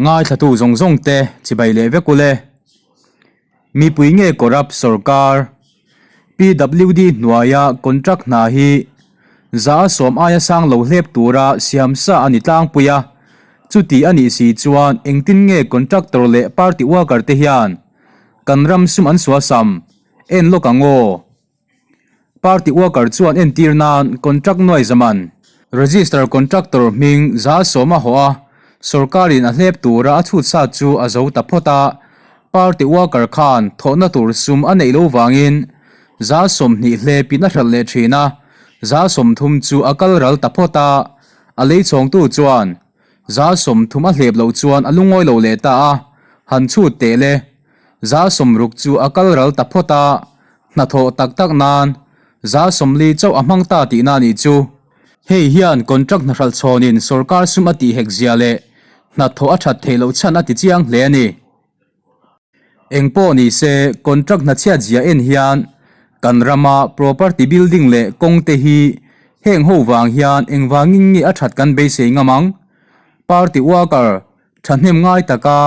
Ngaithlatu zawng zawng te chibai leh vek ule. Mipui nge corrupt sorkar? PWD hnuaia contract hna hi 70% aia sang lo hlep tura siam sa a ni tlangpui a, chuti a nih si chuan engtin nge contractor leh party worker te hian kan ram sum an suasam en lawk ang aw? Party worker chuan entir nan contract nuai zaman register contractor hming 70% a hawh a, sorkarin a hlep tura a chhut sa chu a zo ta phawt a, party worker khan thawhna tur sum a neih lo vangin 20% hlepin a hralh leh thin a, 30% chu a kal ral ta phawt a, a lei chhawngtu chuan 30% a hlep loh chuan a lungawi lo leh ta a, han chhut teh le. 60% chu a kal ral ta phawt a, hnathawh tak tak nan 40% chauh a hmang ta tihna a nih chu. Hei hian contract hna hralh chhawnin sorkar sum a tih hek zia leh hnathawh a that theih loh chhan a ti chiang hle a ni. Eng pawh ni se, contract hna chhiat zia en hian kan rama property building leh kawng te hi heng ho vang hian engvangin nge a that kan beisei ngam ang? Party worker thahnem ngai taka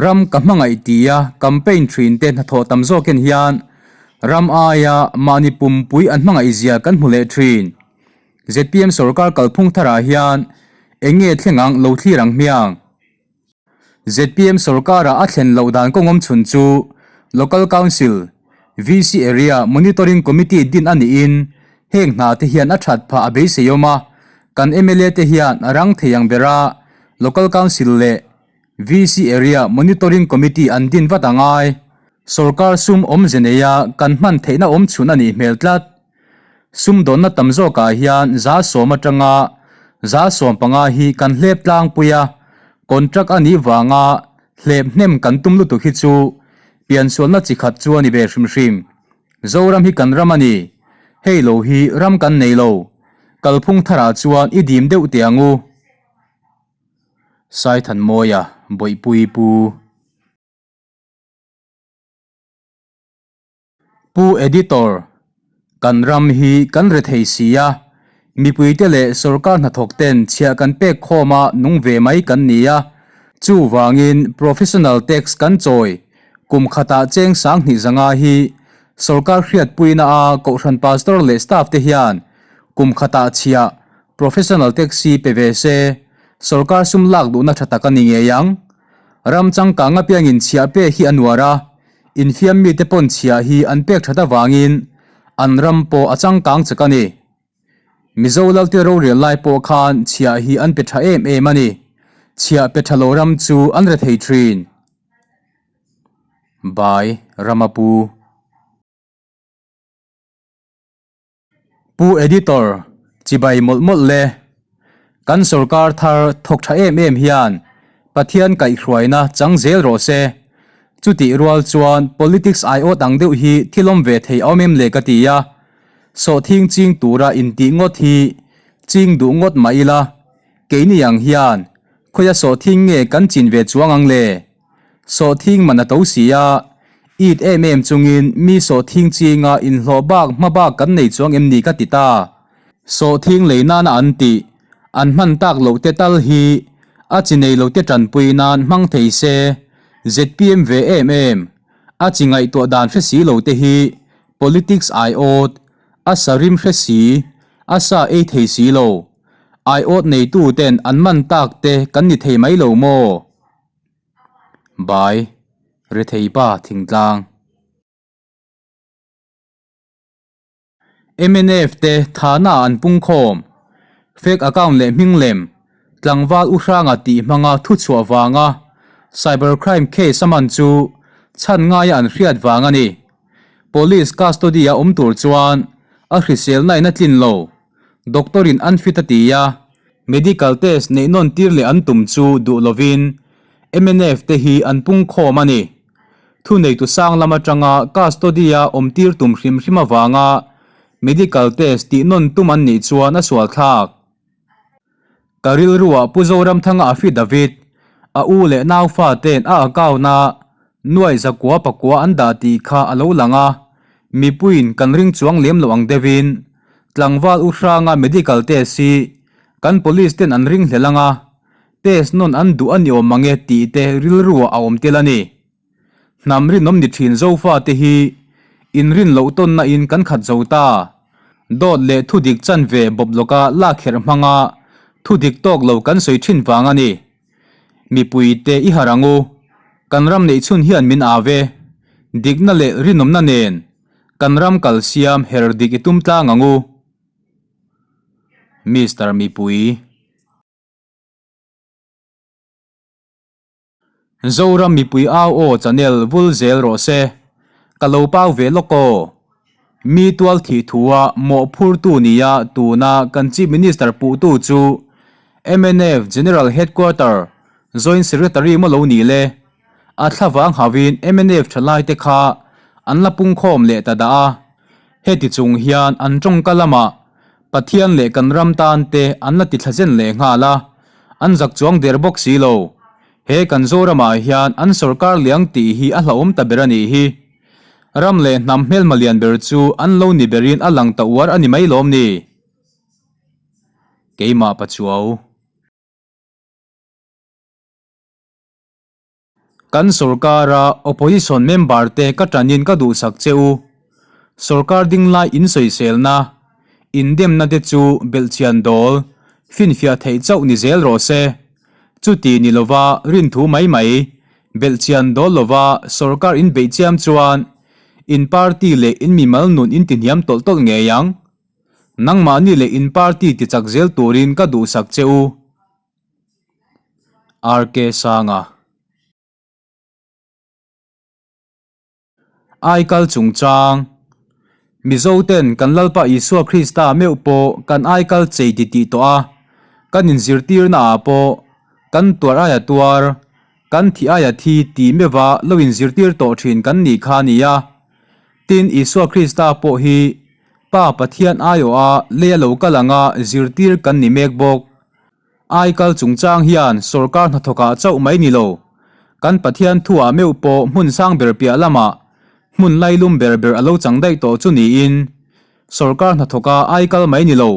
Ram ka hmangaih tia campaign thin te hnathawh tam zawkin hian ram aia mahni pumpui an hmangaih zia kan hmu leh thin. Zpm sorkar kalphung tharah hian eng nge thleng ang lo thlir ang hmiang? Zpm sorkara a thlen loh dan kawngawm chhun chu Local Council, VC Area Monitoring Committee din a niin heng hna te hian a that phah a beisei awm a, kan mla te hian a rang thei ang bera Local Council leh VC Area Monitoring Committee an din vat a ngai. Sorkar sum awmze neia kan hman theihna awm chhun a nih hmel tlat. Sum dawnna tam zawkah hian 70% atanga 75% hi kan hlep tlangpui a, contract a nih vanga hlep hnem kan tum lutuk hi chu piansualna chi khat chu a ni ve hrim hrim. Zoram hi kan ram a ni. Hei lo hi ram kan nei lo. Kalphung tharah chuan i dim deuh teh ang u. Saithanmawia Bawihpui Pu. Pu Editor, Kan ram hi kan re thei si a, mipuite leh sorkar hnathawk ten chhiah kan pek khawm a nung ve mai kan ni a, chuvangin professional tax kan chawi kum khatah cheng 2500 hi sorkar hriatpuina a kohhran pastor leh staff te hian kum khatah chhiah Professional taxi pe ve se, sorkar sum lak duhna tha tak a ni ngei ang. Ram changkang apiangin chhiah pek hi a nuar a, infiam mite pawn chhiah hi an pek that avangin an ram pawh a changkang chak a ni. Mizo Lalte rorel lai pawh khan chhiah hi an pe tha em em a ni. Chhiah pe tha lo ram chu an rethei thin. By Ramapu. Pu Editor, chibai mawlh mawlh le. Kan sorkar thar thawk tha em em hian Pathian kaihhruaina chang zel rawh se. Chutih rual chuan politics aiawt ang deuh hi thil awm ve thei a awm em le ka ti a. Sawhthing ching tura intih ngawt hi ching duh ngawt mah ila, keini ang hian khawia sawhthing nge kan chin ve chuang ang le? Sawhthing man a to si a, it em em chungin mi sawhthing chinga inhlawh bak hma bak kan nei chuang em ni ka ti ta. Sawhthing lei nana an tih, an hman tak loh te tal hi a chi nei lo te tanpui nan hmang thei se, zpm ve em em, a chi ngaihtuah dan hre si lo te hi politics aiawt, a sa rim hre si, a sa ei thei si lo, aiawt neitu ten an man tak te kan ni thei mai lo maw? Bai, Rethei pa thingtlang. Mnf te thana an pungkhawm. Fake account leh hming lem, tlangval u hranga tih hmanga thu chhuah vanga cybercrime case a man chu chhan ngaia an hriat vang a ni. Police custody a awm tur chuan a hriselna in a tlin lo. Doctor in unfit a ti a. Medical test neih nawn tir leh an tum chu duh lovin mnf te hi an pung khawm a ni. Thuneitu sang lam atanga custody-a awm tir tum hrim hrim avanga medical test tih nawn tum an nih chuan a sual thlak. Ka rilruah Pu Zoramthanga affidavit, a u leh naufa ten a account-a nuai zakua pakua an dah tih kha a lo lang a, mipuiin kan ring chuang lem lo ang deuhin Tlangval u hranga medical test hi kan police ten an ring hlel ang a, Test nawn an duh a ni awm mange tih te rilruah a awm tel a ni. Hnam rinawm ni thin Zofate hi inrin loh tawnna in kan khat zo ta. Dawt leh thudik chanve bawp lawka lakherh hmanga thudik tawk lo kan sawi thin vang a ni. Mipuite i harh ang u. Kan ram neih chhun hian min au e. Dikna leh rinawmna nen kan ram kal siam her dik i tum tlang ang u. Mister Mipui. Zoram mipui au aw channel vul zel rawh se. Ka lo pau ve lawk aw. Mi tual thih thua mawhphurtu nia tuna kan Chief Minister puhtu chu mnf General Headquarter Joint Secretary maw lo ni le. A thlavang hauin mnf thalaite kha an la pungkhawm leh ta dah a. Heti chung hian an tawngka lamah Pathian leh kan ram tan te an la ti thlazen leh nghal a, an zak chuang der bawk si lo. He kan Zoramah hian an sorkar liang tih hi a hlauhawm ta ber a nih hi. Ram leh hnam hmelma lian ber chu an lo ni berin a lang ta uar a ni mai lawm ni? Keimah Pachuau. Kan sorkara opposition member te ka tanin ka duhsak che u. Sorkar dinglai insawiselna, indemna te chu belhchian dawl, finfiah theih chauh ni zel rawh se. Chuti ni lova rinthu mai mai, belhchian dawl lova sorkar inbeih chiam chuan in party leh in mimal nun in tihniam tawlh tawlh ngei ang. Nangmahni leh in party tichak zel turin ka duhsak che u. RK Sanga. Aikal chungchang Mizo ten kan Lalpa Isua Krista meuh pawh kan aikal chei ti tih tawh a, kan inzirtirna ah pawh kan tuar aia tuar, kan thih aia thi tih meuha lo inzirtir tawh thin kan nih kha a ni a. Tin, Isua Krista pawh hi Pa Pathian aiawha lei a lo kal anga zirtir kan ni mek bawk. Aikal chungchang hian sorkar hnathawkah chauh mai ni lo, kan Pathian thuah meuh pawh hmun sang ber piah lamah hmun lailum ber ber a lo chang daih tawh chu niin, sorkar hnathawka aikal mai ni lo,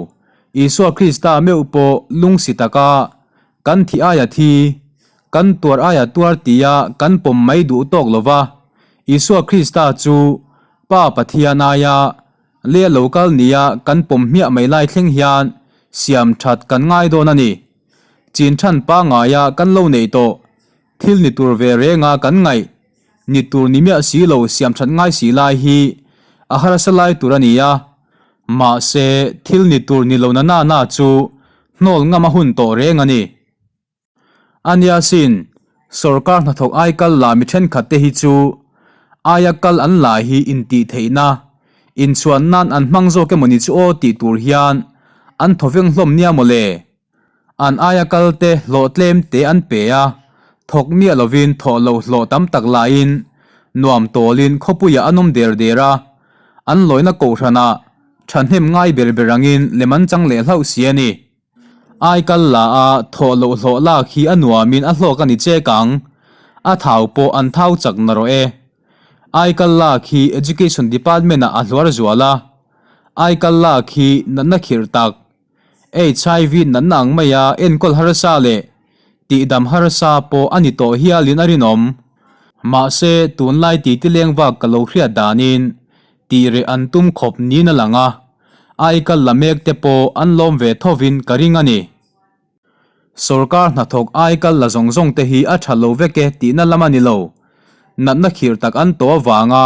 Isua Krista meuh pawh lungsi taka kan thih aia thi, kan tuar aia tuar tia kan pawm mai duh tawk lova, Isua Krista chu Pa Pathian aia Leh lo kal nia kan pawm hmiah mai lai thleng hian siam that kan ngai dawn a ni. Chin than pangaia kan lo neih tawh, thil ni tur ve renga kan ngaih, ni tur ni miah si lo siam that ngai si lai hi a harsa lai tur a ni a. Mahse, thil ni tur ni lo na na na chu hnawl ngam a hun tawh reng a ni. A nia sin, sorkar hnathawk ai kal la mi thenkhat te hi chu aia kal an la hi intih theihna, inchhuan nan an hmang zawk emawni chu aw tih tur hian an thawveng hlawm nia mawle. An aia kal te hlawh tlem te an pe a, thawk miah lovin thawh loh hlawh tam tak lahin nuam tawlin khawpuiah an awm der der a, an lawina kohhranah thahnem ngai ber ber angin lem an chang leh hlauh si a ni. Aikal la a thawh loh hlawh lak hi a nuamin a hlawk a ni chek ang. A thau pawh an thau chak na rawh e. Aikal lak hi Education Department ah a hluar zual a. Aikal lak hi natna khirh tak, HIV natna ang maia enkawl harsa leh tihdam harsa pawh a ni tawh hialin a rinawm. Mahse, tunlai titi leng vak ka lo hriat danin Tih reh an tum khawp niin a lang a, aikal la mek te pawh an lawm ve thovin ka ring a ni. Sorkar hnathawk aikal la zawng zawng te hi a tha lo vek e tihna lam a ni lo. Natna khirh tak an tawh avanga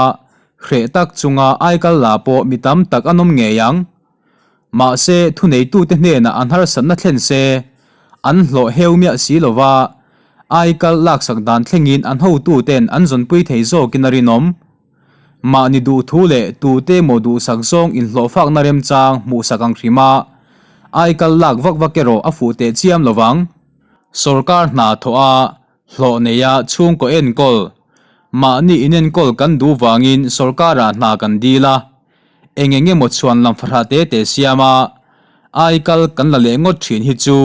hreh tak chunga aikal la pawh mi tam tak an awm ngei ang. Mahse, thuneitute hnenah an harsatna thlen se, an hlawh heu miah si lova, aikal laksak dan thlengin an hotuten an zawnpui thei zawkin a rinawm. Mahni duhthu leh tute emaw duhsak zawng inhlawhfakna remchang hmuhsak ang hrim a, aikal lak vak vak erawh a fuh teh chiam lo vang. Sorkar hna thawh a, hlawh neia chhungkaw enkawl, mahni inenkawl kan duh vangin sorkarah hna kan dil a, eng eng emaw chhuan lam fahrah te te siam a, aikal kan la leh ngawt thin hi chu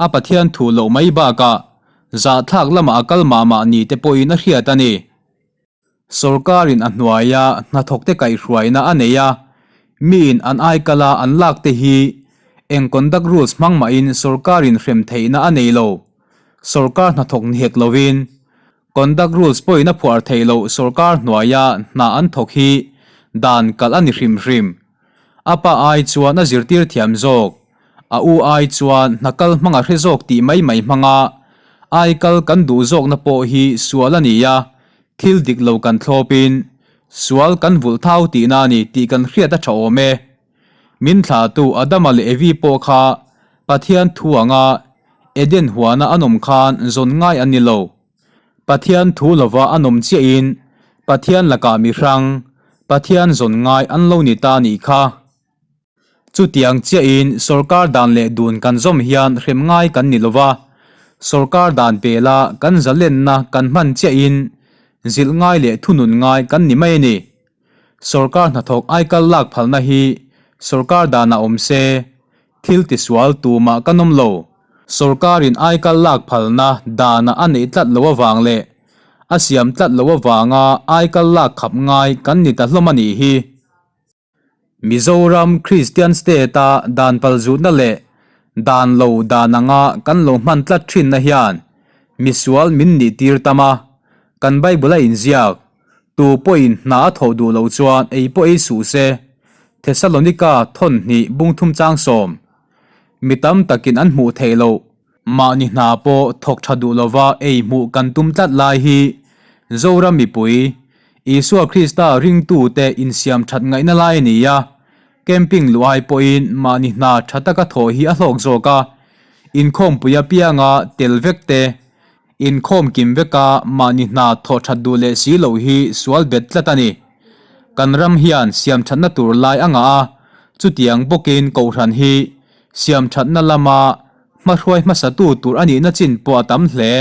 a Pathian thuh loh mai bakah zahthlak lamah a kal mah mah ni te pawhin a hriat a ni. Sorkarin a hnuaia hnathawkte kaihhruaina a nei a, miin an aikala an lakte hi eng conduct rules hmang mahin sorkarin hrem theihna a nei lo. Sorkar hnathawk ni hek lovin Conduct Rules pawhin a phuar theih loh sorkar hnuaia hna an thawk hi dan kalh a ni hrim hrim. A pa ai chuan a zirtir thiam zawk, a u ai chuan hna kal hmang a hre zawk tih mai mai hmanga ai kal kan duh zawkna pawh hi sual a ni a, thil dik lo kan thlawpin sual kan vulh thau tihna a ni tih kan hriat a tha awm e. Min thlahtu Adama leh Evi pawh kha Pathian thu anga Eden huana an awm khan zawn ngai an ni lo. Pathian thu lova an awm chiahin Pathian lakah mi hrang, Pathian zawn ngai an lo ni ta nih kha. Chutiang chiahin sorkar dan leh dun kan zawm hian hrem ngai kan ni lova, sorkar dan pela kan zalenna kan hman chiahin zilh ngai leh thunun ngai kan ni mai a ni. Sorkar hnathawk aikal lak phalna hi sorkar danah awm se, thil tisual tumah kan awm lo. Sorkarin aikal lak phalna danah a neih tlat lo avang leh a siam tlat lo avanga aikal lak khap ngai kan ni ta hlawm a nih hi. Mizoram Kristian State-a dan palzutna leh dan lo dan anga kan lo hman tlat thinna hian misual min nih tir tam a, kan Bible a inziak Tu pawhin hna a thawh duh loh chuan ei pawh ei suh se. Thesalonika thawn hnih bungthum chang sawm. Mi tam takin an hmuh theih loh. Mahni hna pawh thawk tha duh lova ei hmuh kan tum tlat lai hi Zoram mipui, Isua Krista ringtute insiam that ngaihna lai a ni a. Camping luai pawhin mahni hna tha taka thawh hi a hlawk zawk a. Inkhawmpui apianga tel vek te Inkhawm kim veka mahni hna thawh that duh leh si loh hi sual bet tlat a ni. Kan ram hian siam thatna tur lai a ngah a, chutiang bawkin Kohhran hi siam thatna lama hmahruai hmasatu tur a nihna chin pawh a tam hle.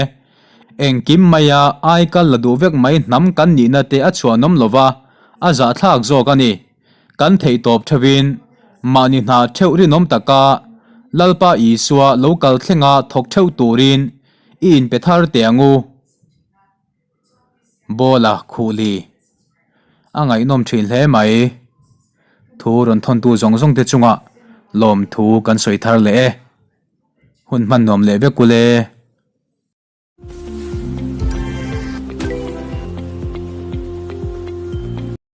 Engkim maia aikal la duh vek mai hnam kan nihna te a chhuanawm lova, a zahthlak zawk a ni. Kan theihtawp theuhin mahni hna theuh rinawm taka Lalpa Isua lo kal thlenga thawk theuh turin I inpe thar teh ang u. Bawla khuhli a ngaihnawm thin hle mai. Thu rawn thawntu zawng zawng te chungah lawmthu kan sawi thar leh e. Hun hman nuam leh vek ule.